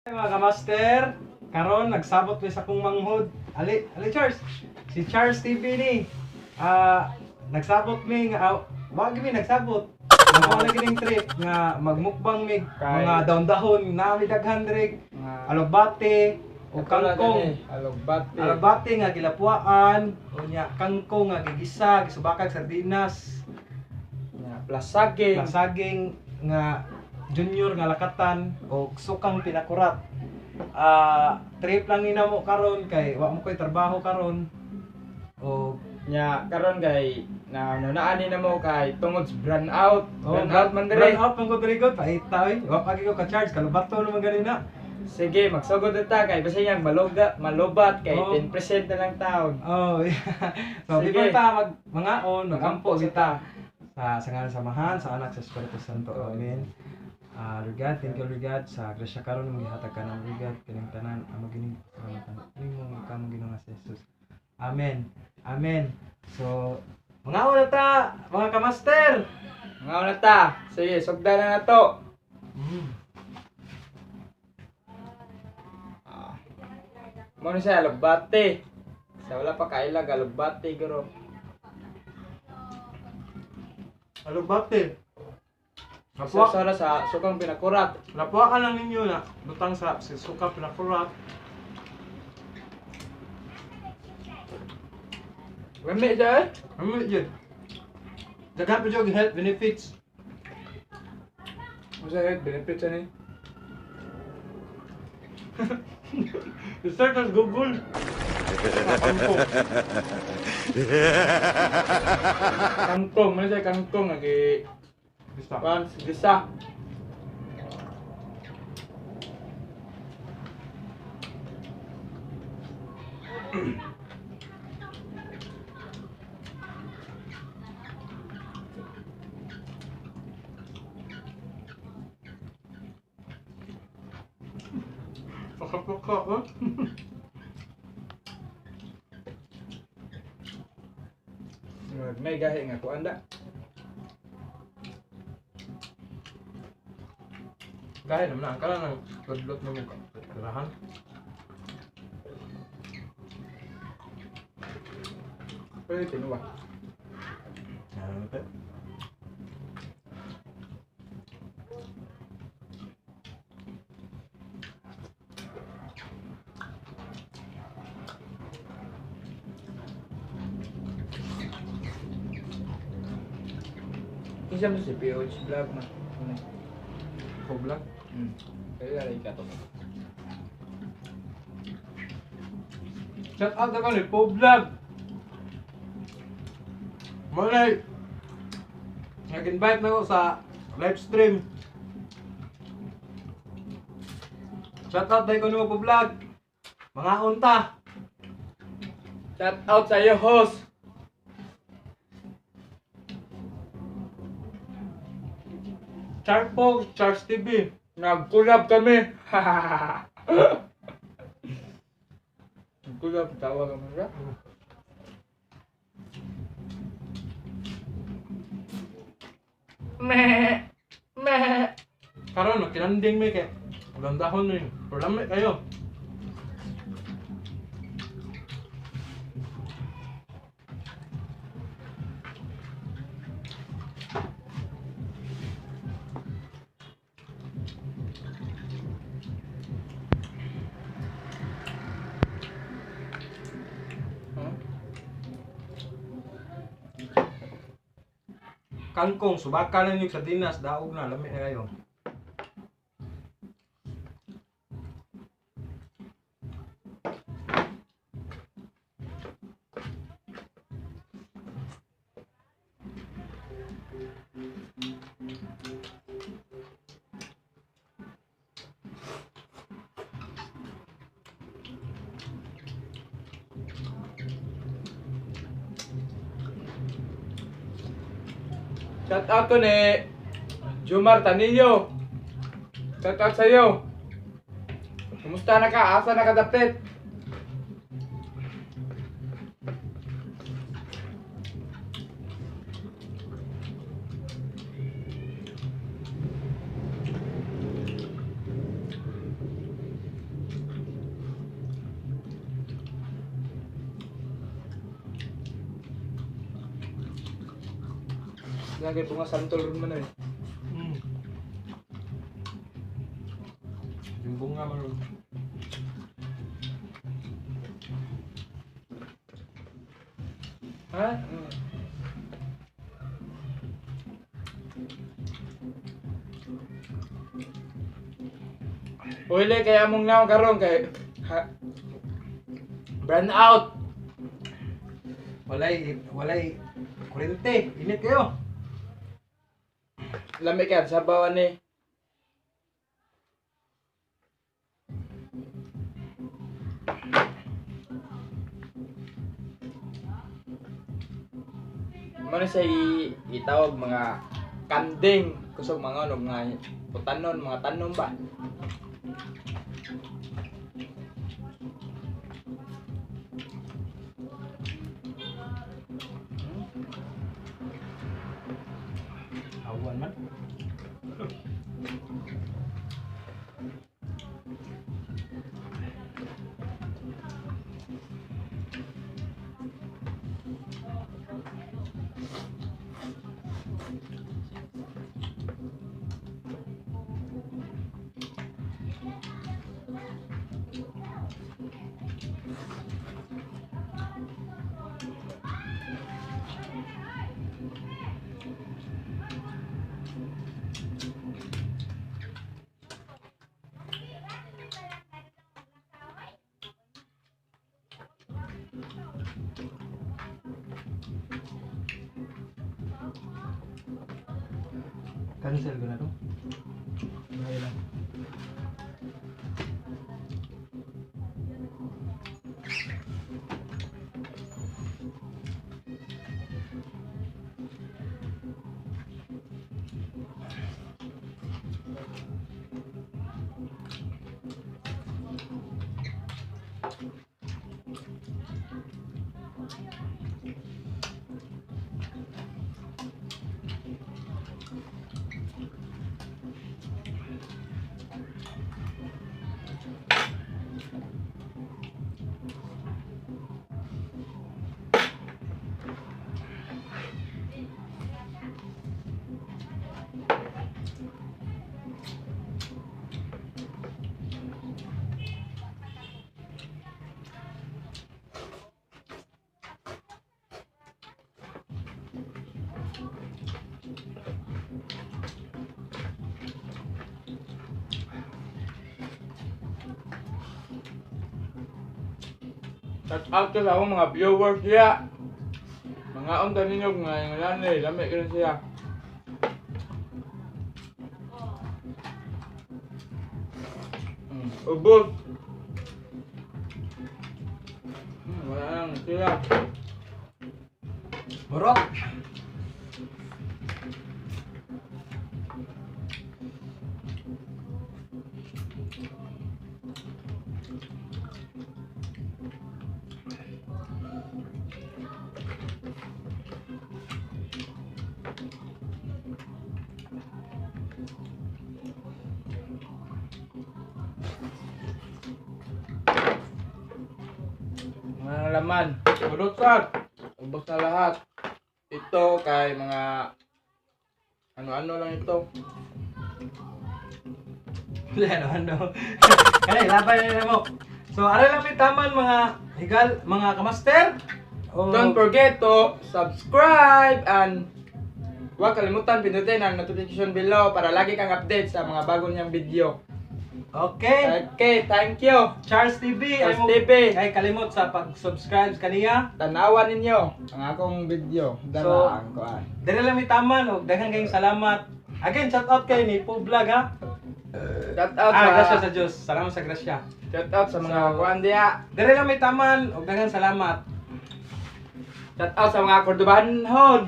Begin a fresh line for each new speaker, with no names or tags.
Mga kamaster, karon nagsabot mi sa kong manghod. Ali, ali Charles. Si Charles TV ni. Ah, nagsabot mi nga wag mi nagsabot. Nagkuha na kining trip nga magmukbang mig mga dahon-dahon na mi daghan diri.
Mga
Alugbate o kangkong.
Alugbate.
Alugbate nga gilapuan, unya kangkong nga gigisa, gisubakag sardinas,
Nga, plus saging.
saging nga junior nga lakatan o sukang pinakurat. Ah, trip lang ni namo karon kay wa mo koy trabaho karon. O
Nya karon kay na nunaan ni namo kay tungod sa brand out.
Oh,
Brand out man diri.
Brand out man ko diri god, paita oy. Wa pa gyud ko ka-charge, kalubato naman ganina.
Sige, magsugod na ta kay basta yang maloga, malobat kay 10% na lang taon.
Oh, yeah. So
Sige.
before ta mag mangaon, magampo
Magampo
kita sa ngalan sa Amahan, sa Anak, sa Espiritu Santo. Amen. Ah, Lord God, thank you, Lord God, sa grasya karon mong gihatag ka ng Lord God kining tanan amo gining pasalamatan nimo nga Ginoo nga si Jesus. Amen. Amen. So, mangaon na ta, mga kamaster.
Mangaon na ta. Sige, sugdan na nato. Ah. Mo ni siya alugbate. Sa wala pa kailag alugbate guro.
Alugbate.
Sa sara sa sukang pinakurat.
Lapuan lang ninyo na butang sa si suka pinakurat.
Lami siya eh.
Ano yun? Daghan pa jud health benefits.
Unsa health benefits ani?
Start as Google.
Kangkong. Kangkong, mo ni siya kangkong nga gi
Basta.
kuan gisa.
Paka-paka, eh.
May gahi nga kuan da.
Gaya naman na, ang kala ng tudlot na mukha. Tirahan.
Pero tinuwa.
Yan, pe.
Kinsa mo si POH vlog man. Ano?
Kobla.
Kaya rin ka to.
Shout out ako ni Poblog. Malay. Nag-invite na ako sa live stream. Shout out dahil ko ni Poblog. Mga unta.
Shout out sa iyo host.
Charpog, Charles TV.
Nag-collab kami. Nag-collab tawa kami ra. Meh. Meh.
Karon magkinanding mi kay gandahon ni. Pero lami kayo.
Huh?
Kangkong subaka na ninyo sa dinas daog na lami na kayo.
Shout out to ni Jumar Tanillo. Shout out sa iyo. Kumusta na ka? Asa na ka dapit? Lagi bunga santol ron man eh.
Yung bunga man ron.
Ha? Uli kaya mong naong karon kay ha, brand out.
Walay kurente. Init kayo.
Lami ka sabaw ani. Mano sa gitawag mga kanding kusog mga ano mga putanon, mga tanom ba.
Awan man. Cancel ko na to. Ay lang.
Shout out to sa akong mga viewers diya. Mga unta ninyo mga ngani, lami kayo siya. Ubos. Wala nang sila.
Borok.
Mga laman. Ulot. Ubos na lahat. Ito kay mga ano-ano lang ito.
Ano, ano. Kaya, laban na mo. So, aray lang may taman mga higal, mga kamaster. O,
Don't forget to subscribe and huwag kalimutan pindutin ang notification below para lagi kang update sa mga bago niyang video.
Okay.
Okay, thank you.
Charles TV.
Charles
ay mo-
TV.
Ay kalimot sa pag-subscribe kaniya.
Tanawan ninyo ang akong video. Dara
So,
ang kuan.
Dire lang may taman og daghan kayong salamat. Again, shout out kay ni Po Vlog ha.
Shout out
Ah,
sa
grasya sa Dios. Salamat sa grasya.
Shout out sa mga
So,
kuan diya.
Dire lang may taman og daghan salamat.
Shout out sa mga Cordobanhon.